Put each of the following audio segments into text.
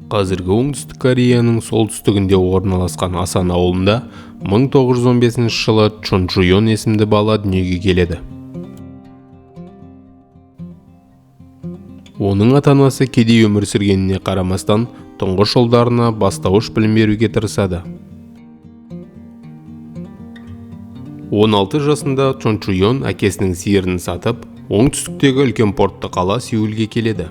Қазіргі Оңтүстік Кореяның солтүстігінде орналасқан Асан ауылында 1915 жылы Чон Чжу Ён есімді бала дүниеге келеді. Оның ата-анасы кедей өмір сүргеніне қарамастан, тұңғыш ұлдарына бастауыш білім беруге тырысады. 16 жасында Чон Чжу Ён әкесінің сиырын сатып, оңтүстіктегі үлкен портты қала Сеулге келеді.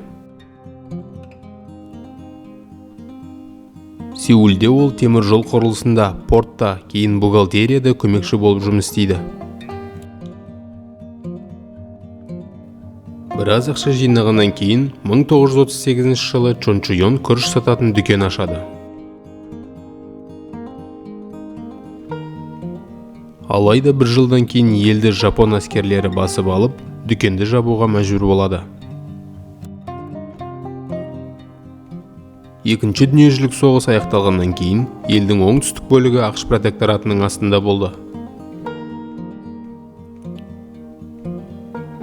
Сеулде ол темір жол құрылысында, портта, кейін бухгалтерияда көмекші болып жұмыс істейді. Біраз ақша жинағаннан кейін 1938 жылы Чон Чжу Ён күріш сататын дүкен ашады. Алайда бір жылдан кейін елді жапон әскерлері басып алып, дүкенді жабуға мәжбүр болады. Екінші дүниежүзілік соғыс аяқталғаннан кейін елдің оңтүстік бөлігі ақш протекторатының астында болды.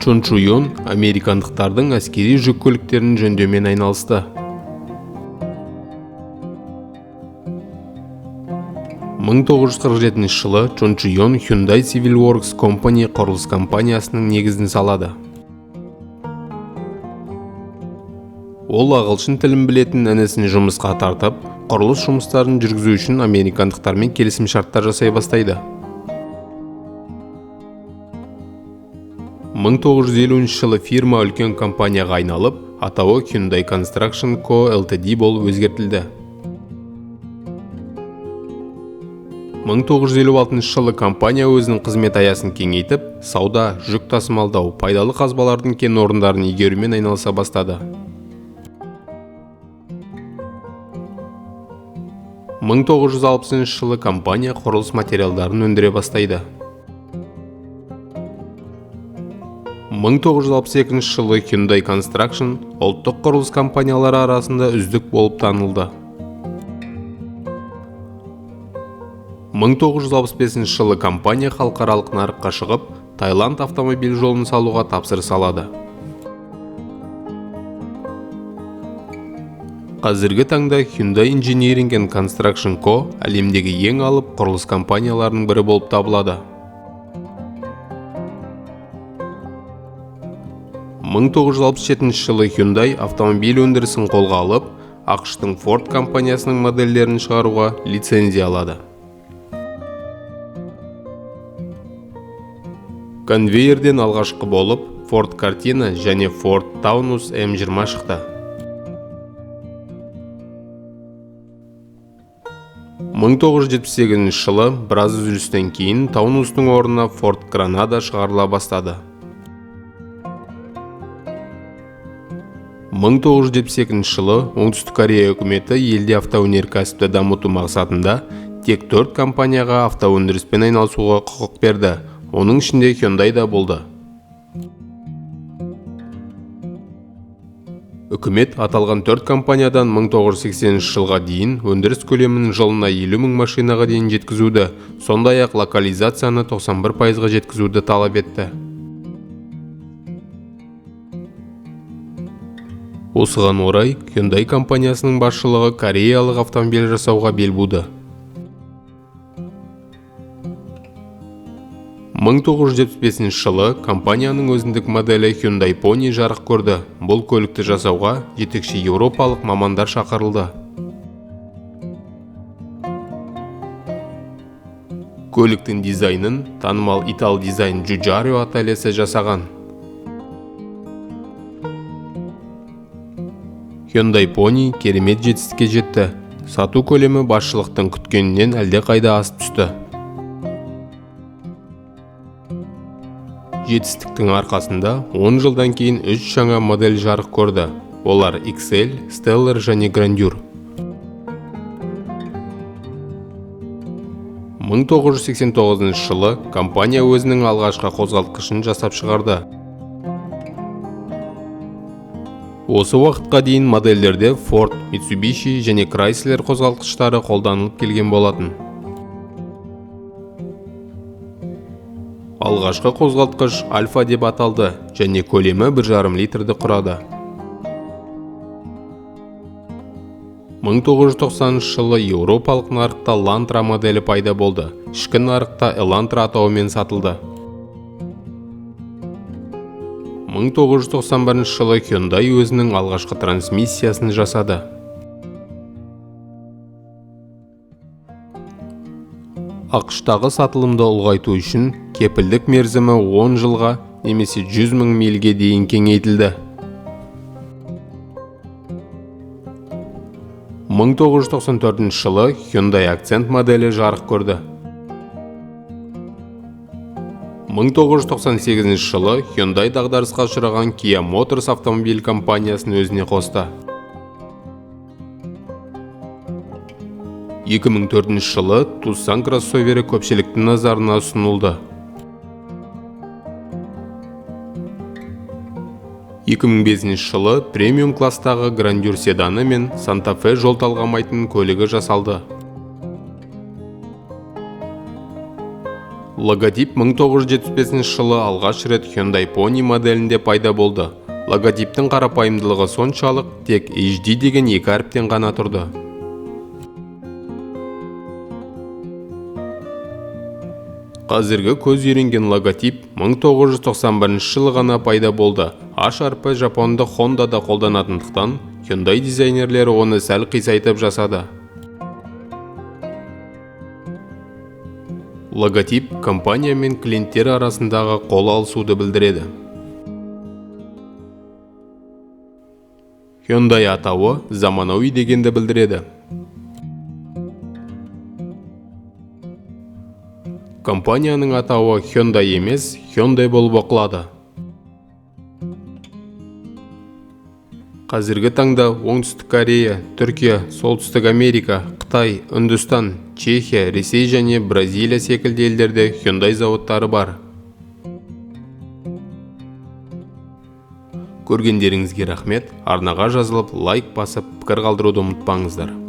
Чон Чжу Ён американдықтардың әскери жүк көліктерін жөндеумен айналысты. 1947 жылы Чон Чжу Ён Hyundai Civil Works Company құрылыс компаниясының негізін салады. Ол ағылшын тілін білетін інісін жұмысқа тартып, құрылыс жұмыстарын жүргізу үшін американдықтармен келісімшарттар жасай бастайды. 1950 жылы фирма үлкен компанияға айналып, атауы Hyundai Construction Co. Ltd болып өзгертілді. 1956 жылы компания өзінің қызмет аясын кеңейтіп, сауда, жүк тасымалдау, пайдалы қазбалардың кен орындарын игерумен айналыса бастады. 1960 жылы компания құрылыс материалдарын өндіре бастайды. 1962 жылы Hyundai Construction ұлттық құрылыс компаниялары арасында үздік болып танылды. 1965 жылы компания халықаралық нарыққа шығып, Таиланд автомобиль жолын салуға тапсырыс алады. Қазіргі таңда Hyundai Engineering and Construction Co. әлемдегі ең алып құрылыс компанияларының бірі болып табылады. 1967 жылы Hyundai автомобиль өндірісін қолға алып, ақш-тың Ford компаниясының модельдерін шығаруға лицензия алады. Конвейерден алғашқы болып Ford Cortina және Ford Taunus M20 шықты. 1978 жылы біраз үзілістен кейін Taunus'тың орнына Ford Granada шығарыла бастады. 1972 жылы Оңтүстік Корея үкіметі елде автоөнеркәсіпті дамыту мақсатында тек 4 компанияға автоөндіріспен айналысуға құқық берді. Оның ішінде Hyundai да болды. Үкімет аталған 4 компаниядан 1980 жылға дейін өндіріс көлемін жылына 50 мың машинаға дейін жеткізуді, сондай-ақ локализацияны 91%-ға жеткізуді талап етті. Осыған орай Hyundai компаниясының басшылығы кореялық автомобиль жасауға бел буды. 1975 жылы компанияның өзіндік моделі Hyundai Pony жарық көрді. Бұл көлікті жасауға жетекші еуропалық мамандар шақырылды. Көліктің дизайнын танымал итал дизайн Giugiaro ательесі жасаған. Hyundai Pony керемет жетістікке жетті. Сату көлемі басшылықтың күткенінен әлдеқайда асып түсті. Жетістіктің арқасында 10 жылдан кейін 3 жаңа модель жарық көрді. Олар XL, Stellar және Grandeur. 1989 жылы компания өзінің алғашқы қозғалтқышын жасап шығарды. Осы уақытқа дейін модельдерде Ford, Mitsubishi және Chrysler қозғалтқыштары қолданылып келген болатын. Алғашқы қозғалтқыш Альфа деп аталды және көлемі 1,5 литрді құрады. 1990 жылы еуропалық нарықта Lantra моделі пайда болды. Ішкі нарықта Elantra атауымен сатылды. 1991 жылы Hyundai өзінің алғашқы трансмиссиясын жасады. АҚШ-тағы сатылымды ұлғайту үшін кепілдік мерзімі 10 жылға немесе 100 мың мильге дейін кеңейтілді. 1994 жылы Hyundai Accent моделі жарық көрді. 1998 жылы Hyundai дағдарысқа ұшыраған Kia Motors автомобиль компаниясын өзіне қосты. 2004 жылы Tucson кроссовері көпшіліктің назарына ұсынылды. 2005 жылы премиум класстағы Grandeur седаны мен Santa Fe жол талғамайтын көлігі жасалды. Логотип 1975 жылы алғаш рет Hyundai Pony моделінде пайда болды. Логотиптің қарапайымдылығы соншалық, тек HD деген екі әріптен ғана тұрды. Қазіргі көз үйренген логотип 1991 жылы ғана пайда болды. H әрпі жапондық Honda-да қолданатындықтан, Hyundai дизайнерлері оны сәл қисайтып жасады. Логотип компания мен клиенттер арасындағы қол алысуды білдіреді. Hyundai атауы заманауи дегенді білдіреді. Компанияның атауы Hyundai емес, Hyundai болып оқылады. Қазіргі таңда Оңтүстік Корея, Түркия, Солтүстік Америка, Қытай, Үндістан, Чехия, Ресей және Бразилия секілді елдерде Hyundai зауыттары бар. Көргендеріңізге рахмет. Арнаға жазылып, лайк басып, пікір қалдыруды ұмытпаңыздар.